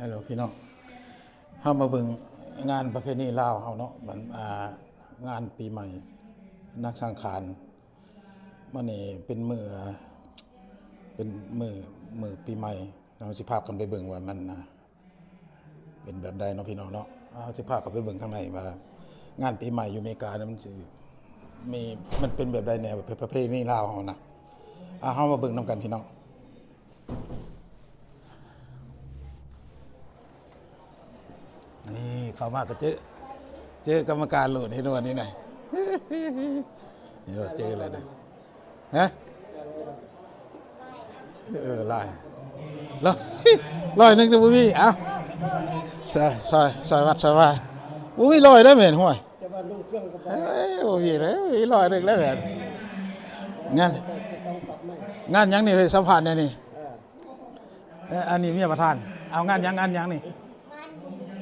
ຮາໂຫຼ ພີ່ນ້ອງ, ເຮົາມາເບິ່ງງານປະເພນີລາວເຮົາເນາະ, ມັນ ອ່າ ງານປີໃໝ່ນາງສັງຂານ. ມື້ນີ້ເປັນມື້ ເປັນມື້ ມື້ປີໃໝ່, ເຮົາຊິພາກັນໄປເບິ່ງວ່າມັນ ອ່າ ເປັນແບບໃດເນາະ ພີ່ນ້ອງເນາະ. ເຮົາຊິພາກັນໄປເບິ່ງທາງໃນວ່າ ງານປີໃໝ່ຢູ່ເມການະ ມັນຊິມີ ມັນເປັນແບບໃດແດ່ ປະ ປະເພນີລາວເຮົານະ. ອ່າ ເຮົາມາເບິ່ງນຳກັນ ພີ່ນ້ອງ. ນີ້ເຂົ້າມາກໍເຈີ ເຈີກຳມະການໂລດ ເຫັນບໍ່ນີ້ນະ ເຫັນບໍ່ ເຈີແລ້ວນະ. ຮະ? ເອີ ຫຼາຍ ຮ້ອຍ ຮ້ອຍໜຶ່ງນະ ບໍ່ມີ. ເອົ້າ ຊ່ອຍ ຊ່ອຍ ຊ່ອຍວັດ ຊ່ອຍວ່າ ບໍ່ມີຮ້ອຍເດ້ແມ່ນ ຫ້ວຍ. ເອີຍ ບໍ່ມີເດ້ ມີຮ້ອຍໜຶ່ງແລ້ວແມ່ນ. ງານ ງານຫຍັງນີ້ ເຮີ້ຍ ສຳພາດແດ່ນີ້. ເອີ ເອີ ອັນນີ້ເມຍປະທານ ເອົາງານຫຍັງ ງານຫຍັງນີ້? ງານບຸນ ງານ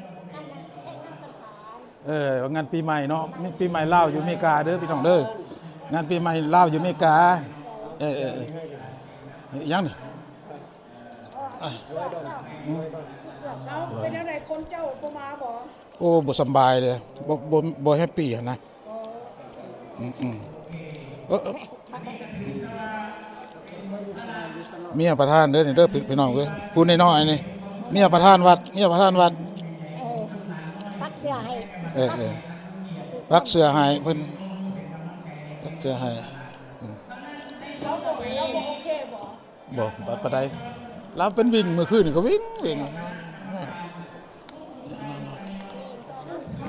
ແຂກນາງສັງຂານ. ເອີ ງານປີໃໝ່ເນາະ, ມີປີໃໝ່ລາວຢູ່ເມກາເດີພີ່ນ້ອງເດີ, ງານປີໃໝ່ລາວຢູ່ເມກາ. ເອີ ເອີ ເອີ ຫຍັງນີ້? ອາ ເປັນຈັ່ງໃດ ຄົນເຈົ້າບໍ່ມາບໍ່? ໂອ້ ບໍ່ສຳບາຍເດ້ ບໍ່ ບໍ່ ບໍ່ແຮບປີຫັ້ນນະ. ອືມ ອືມ ເອີ ເອີ ເມຍປະທານເດີນີ້ເດີ ພີ່ ພີ່ນ້ອງເອີຍ, ຜູ້ນ້ອຍໆນີ້ ເມຍປະທານວັດ ເມຍປະທານວັດ. ເອີ ປັກເສື້ອໃຫ້ ເອີ ເອີ ປັກເສື້ອໃຫ້ເພິ່ນ ປັກເສື້ອໃຫ້. ອືມ ລາວບໍ່ ລາວບໍ່ໂອເຄບໍ່? ບໍ່ ບໍ່ປານໃດ. ລາວເປັນວິງ ມື້ຄືນນີ້ກໍວິງ ວິງ. ໂອ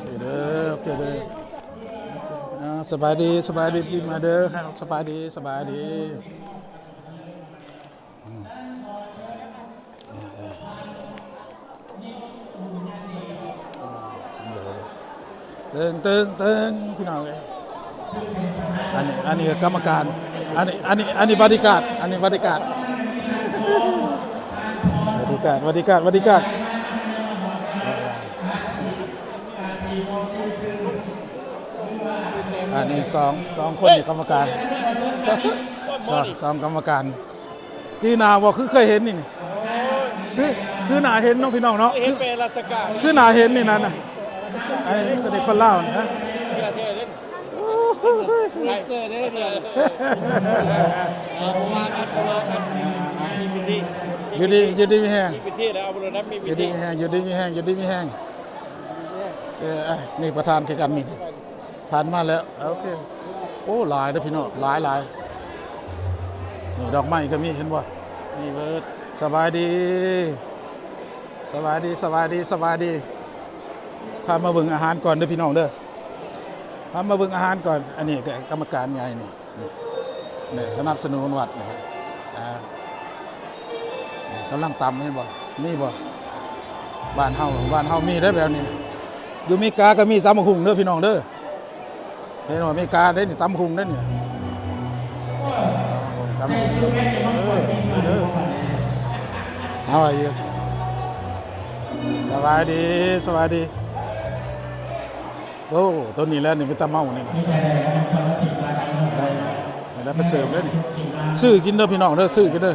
ເຄເດີ ໂອເຄເດີ. ອ່າ ສະບາຍດີ ສະບາຍດີປີໃໝ່ເດີ. ສະບາຍດີ ສະບາຍດີ. ອືມ ເຕີງ ເຕີງ ເຕີງ ພີ່ນ້ອງເອີຍ. ອັນນີ້ ອັນນີ້ກໍກຳມະການ ອັນນີ້ ອັນນີ້ ອັນນີ້ບອດີ້ກາດ ອັນນີ້ບອດີ້ກາດ ບອດີ້ກາດ ບອດີ້ກາດ ບອດີ້ກາດ. ອັນນີ້ສອງ ສອງຄົນນີ້ກຳມະການ ສອງ ສອງກຳມະການ. ຄືໜ້າບໍ່ ຄືເຄີຍເຫັນນີ້ ນີ້ ໂອ້ຍ ຄື ຄືໜ້າເຫັນເນາະ ພີ່ນ້ອງເນາະ. ເຫັນແຕ່ລາຊະການ ຄືໜ້າເຫັນນີ້ນັ້ນນະ. ອັນນີ້ສະເດັດຄົນລາວນະ ເຊື່ອແທ້ເດ້. ໂອ້ຍ ເຊີເດ້ ຢູ່ດີ ຢູ່ດີມີແຮງ ຢູ່ດີມີແຮງ ຢູ່ດີມີແຮງ ຢູ່ດີມີແຮງ. ເອີ ອ່ະ ນີ້ປະທານຄືກັນນີ້ ຜ່ານມາແລ້ວ. ໂອເຄ ໂອ້ ຫຼາຍເດີພີ່ນ້ອງ ຫຼາຍໆ. ນີ້ດອກໄມ້ກໍມີ ເຫັນບໍ່ ນີ້ເບີດ. ສະບາຍດີ ສະບາຍດີ ສະບາຍດີ ສະບາຍດີ. ພາມາເບິ່ງອາຫານກ່ອນເດີພີ່ນ້ອງເດີ ພາມາເບິ່ງອາຫານກ່ອນ. ອັນນີ້ກໍກຳມະການໃຫຍ່ນີ້ ນີ້ ນີ້ສະໜັບສະໜູນວັດນີ້. ອ່າ ກຳລັງຕຳ ເຫັນບໍ່ ມີບໍ່? ບ້ານເຮົາ ບ້ານເຮົາມີເດ້ແບບນີ້ນະ. ຢູ່ເມກາກໍມີຕຳບັກຫຸ່ງເດີພີ່ນ້ອງເດີ. ເຫັນບໍ່ ເມກາເດ້ນີ້ ຕຳບັກຫຸ່ງເດ້ນີ້ນະ ຕຳບັກຫຸ່ງ ຕຳບັກຫຸ່ງ. ເອີ ເດີ ເດີ How are you? ສະບາຍດີ ສະບາຍດີ. ໂອ້ ຕົວນີ້ແຫຼະນີ້ ເປັນຕາເມົານີ້ນະ. ໄດ້ ໄດ້ໄປເສີບເດີນີ້ ຊື້ກິນເດີພີ່ນ້ອງເດີ ຊື້ກິນເດີ.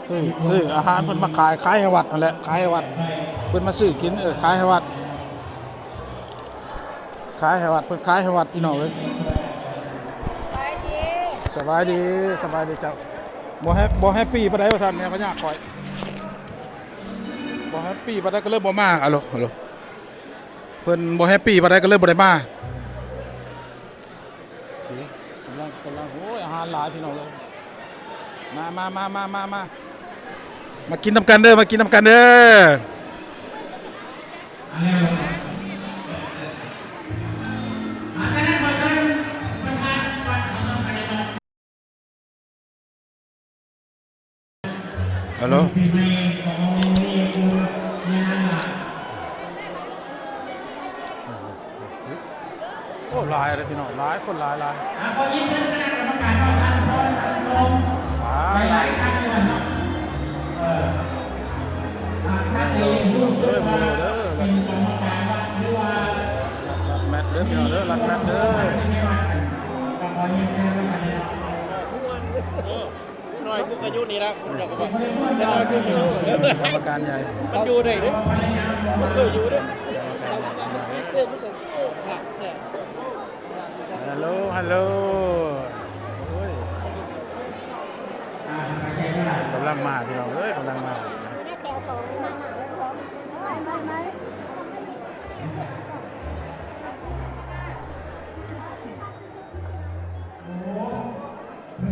ຊື້ ຊື້ອາຫານເພິ່ນມາຂາຍ ຂາຍໃຫ້ວັດຫັ້ນແຫຼະ ຂາຍໃຫ້ວັດ. ເພິ່ນມາຊື້ກິນ ເອີ ຂາຍໃຫ້ວັດ ຂາຍໃຫ້ວັດ ເພິ່ນຂາຍໃຫ້ວັດ ພີ່ນ້ອງເອີຍ. ສະບາຍດີ ສະບາຍດີ ສະບາຍດີເຈົ້າ. ບໍ່ແຮບ ບໍ່ແຮບປີປານໃດວ່າຊັ້ນ ແມ່ພະຍາຂ້ອຍ ບໍ່ແຮບປີປານໃດກໍເລີຍບໍ່ມາ. ອາໂລ ອາໂລ ເພິ່ນບໍ່ແຮບປີປານໃດກໍເລີຍບໍ່ໄດ້ມາ. ໂອເຄ ກຳລັງ ກຳລັງ ໂອ້ຍ ອາຫານຫຼາຍພີ່ນ້ອງເອີຍ. ມາ ມາ ມາ ມາ ມາ ມາ ມາກິນນຳກັນເດີ ມາກິນນຳກັນເດີ. ຮາໂລ ໂອ້ ຫຼາຍເດ້ພີ່ນ້ອງ ຫຼາຍ ຄົນຫຼາຍ ຫຼາຍ. ອ່າ ຂໍຮຽນເຊີນຄະນະກຳມະການເນາະ ທ່ານພອນ ທ່ານໂຮມ ຫຼາຍ ຫຼາຍ ຫຼາຍທ່ານຢູ່ຫັ້ນເນາະ. ເອີ ອ່າ ທ່ານໃດຢາກຮູ້ສຶກວ່າເປັນກຳມະການວັດ ຫຼືວ່າ ລັກ ລັກແມັດເດີພີ່ນ້ອງເດີ ລັກແມັດເດີ. ກໍຂໍຮຽນເຊີນນຳກັນເນາະ. ນ້ອຍຄືກະຍຸນີ້ລະ ກຳມະການໃຫຍ່ ມັນຢູ່ໄດ້ເດ້ ມັນເຄີຍຢູ່ເດ້ ກຳມະການໃຫຍ່ ເອີ ມັນກໍ ຮັລໂຫຼ ຮັລໂຫຼ ໂອ້ຍ ກຳລັງມາ ພີ່ນ້ອງເອີຍ ກຳລັງມາ. ກ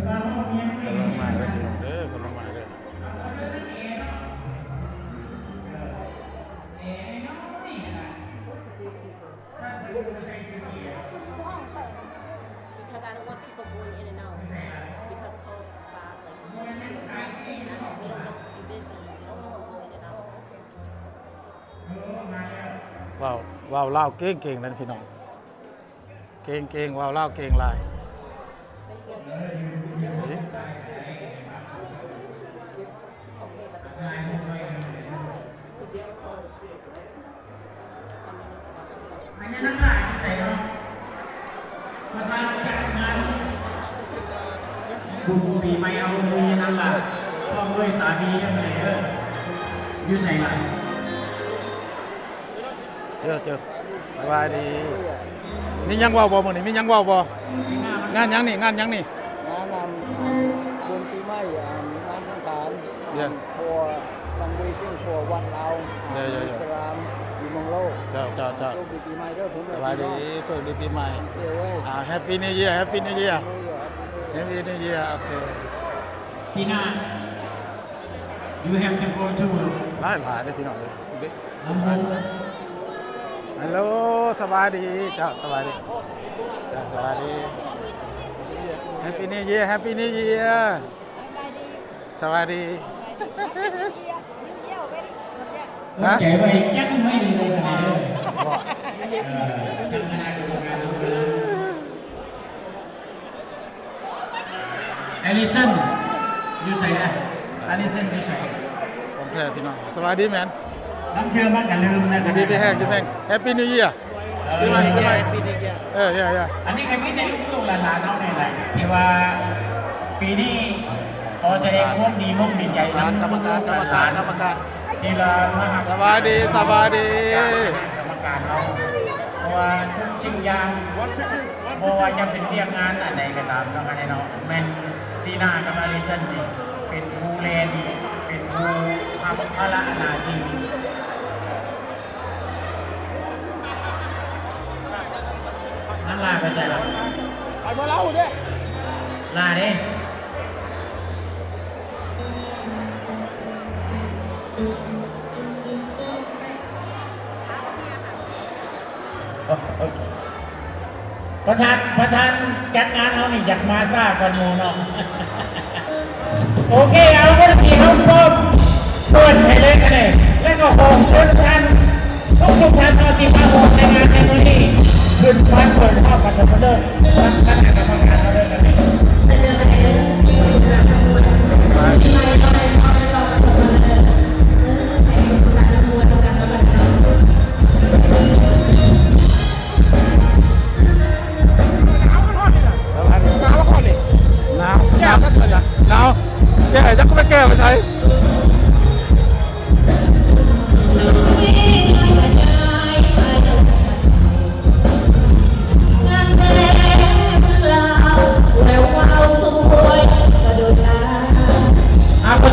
ຳລັງມາເດີພີ່ນ້ອງເດີ ກຳລັງມາເດີ. Because I don't want people going in and out. Because code five, like, you know, they don't know you're busy. They don't know you're going in and out. ເວົ້າ ເວົ້າລາວເກັ່ງໆນັ້ນພີ່ນ້ອງ ເກັ່ງໆ ເວົ້າລາວເກັ່ງຫຼາຍ. ອັນນີ້ນັກຫຼາຍຢູ່ໃສເນາະ ປະທານຈັດງານບຸນປີໃໝ່ເຮົາມີນັກຫຼາຍ ພ້ອມດ້ວຍສາມີເດີ ມື້ນີ້ເດີ ຢູ່ໃສລະ? ເຈີ ເຈີ ສະບາຍດີ. ມີຫຍັງເວົ້າບໍ່ມື້ນີ້? ມີຫຍັງເວົ້າບໍ່? ງານຫຍັງນີ້? ງານຫຍັງນີ້? ງານ ອັນ ບຸນປີໃໝ່ ອັນ ງານສັງຂານ ເຢ for fundraising for ວັດລາວ ເຢ ເຢ ເຢ ອິດສະລາມຢູ່ເມືອງໂລ. ເຈົ້າ ເຈົ້າ ເຈົ້າ ໂຊກດີປີໃໝ່ເດີ. ສະບາຍດີ ໂຊກດີປີໃໝ່. ອ່າ Happy New Year, Happy New Year, Happy New Year. ໂອເຄ ປີໜ້າ you have to go to ຫຼາຍໆເດ້ພີ່ນ້ອງເອີຍ. ຮັລໂຫຼ ສະບາຍດີເຈົ້າ ສະບາຍດີເຈົ້າ ສະບາຍດີ. Happy New Year, Happy New Year. ສະບາຍດີ. ອດໃຈໄວ້ຈັກໜ້ອຍໜຶ່ງເດີ ເອີ ທາງຄະນະກຳມະການເຮົາກຳລັງ Alison ຢູ່ໃສລະ? Alison ຢູ່ໃສ? ຂອງແທ້ພີ່ນ້ອງ. ສະບາຍດີແມນ. ລາງເທື່ອມັນກະລືມນະ. ຢູ່ດີມີແຮງ ຢູ່ແຮງ. Happy New Year. ເອີ ປີໃໝ່ ປີໃໝ່ Happy New Year. ເອີ ເອີ ເອີ ອັນນີ້ກະມີແຕ່ລູກໆຫຼານໆເຮົານີ້ແຫຼະ ທີ່ວ່າປີນີ້ຂໍສະແດງຄວາມດີມຸກດີໃຈນຳ ກຳມະການ ກຳມະການ ກຳມະການ ທີ່ລະມາຮັບ. ສະບາຍດີ ສະບາຍດີ ກຳມະການເຮົາ ເພາະວ່າທຸກສິ່ງຢ່າງ ບໍ່ວ່າຈະເປັນວຽກງານອັນໃດກໍຕາມເນາະ ອັນນີ້ເນາະ ແມ່ນຕີນາກັບອາລິສັນນີ້ເປັນຜູ້ແລ່ນ ເປັນຜູ້ຮັບພາລະໜ້າທີ່. ນັ້ນລາໄປໃສລະ? ໄປເມືອງລາວພຸ້ນເດ້. ລາເດ້. ປະທານ ປະທານຈັດງານເຮົານີ້ຢາກມາຊ້າກ່ອນໝູ່ເນາະ. ໂອເຄ ເອົາ ເມື່ອກີ້ເຮົາພ້ອມເປີດໃຫ້ເລີຍກະໄດ້ ແລ້ວກໍຂໍເຊີນທ່ານທຸກໆທ່ານເນາະ ທີ່ມາຮ່ວມໃນງານໃນມື້ນີ້ ຂຶ້ນມາເປີດຮອບປະຖົມມະເລີກນຳຄະນະກຳມະການເຮົາເລີຍກະໄດ້. ໜາວ ໜາວ ໜາວ ໜາວ ແກ້ ຈັກໄປແກ້ໄປໃສ. ອ່າ ຂໍ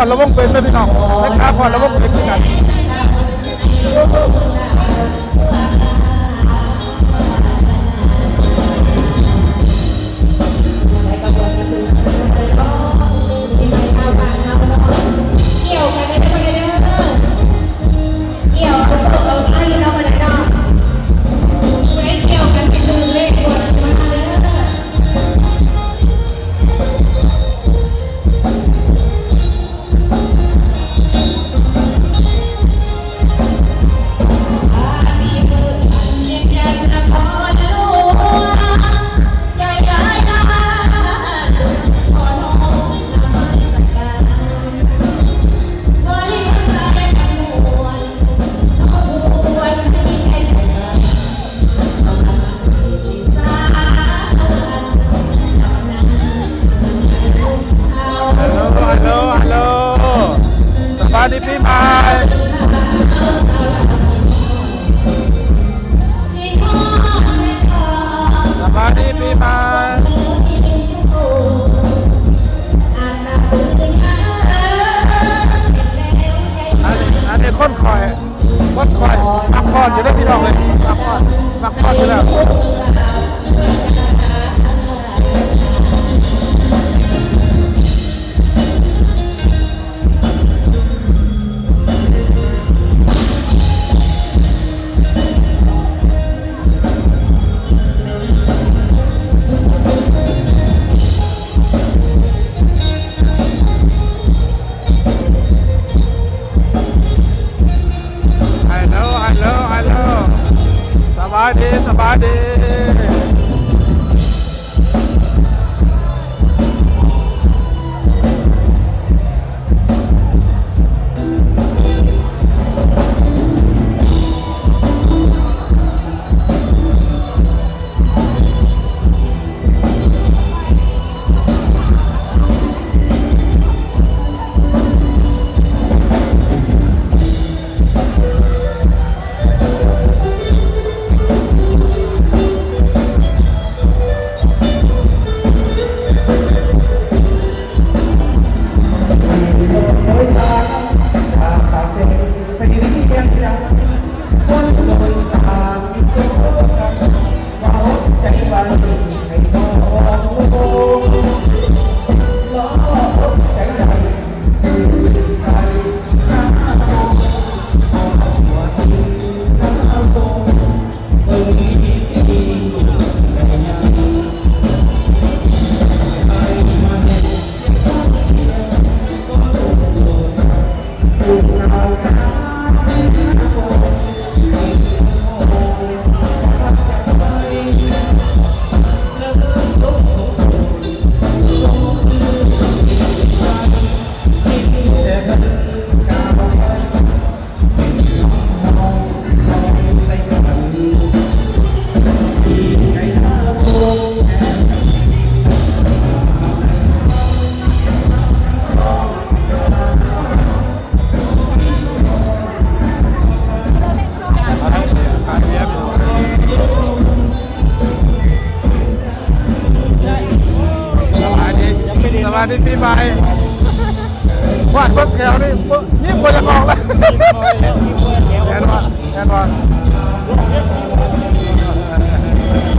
ລະວົງເປັນເດີພີ່ນ້ອງ ແມ່ຄ້າພອດລະວົງເປັນຄືກັນ. ກ່ຽວກັນໄດ້ບໍ່ໄດ້ເດີ ກ່ຽວເອົາໂຊກເອົາໄຊເນາະ ບໍ່ໄດ້ເນາະ ຜູ້ໃດກ່ຽວກັນຊິຖືກເລກງວດມາເດີ. ຮາໂລ ຮາໂລ ຮາໂລ ສະບາຍດີປີໃໝ່ ສະບາຍດີປີໃໝ່. ອັນນີ້ ອັນນີ້ຄົນຂ້ອຍ ຄົນຂ້ອຍມັກຟ້ອນຢູ່ເດີພີ່ນ້ອງເອີຍ ມັກຟ້ອນ ມັກຟ້ອນຢູ່ແລ້ວ. ຮາໂລ ຮາໂລ ຮາໂລ ສະບາຍດີ ສະບາຍດີ. ສະບາຍດີ ສະບາຍດີປີໃໝ່. ວາດເບິ່ງແຖວນີ້ ຍິ້ມບໍ່ຢາກອອກເລີຍ. ແມ່ນບໍ່ ແມ່ນບໍ່? ສະບາຍດີ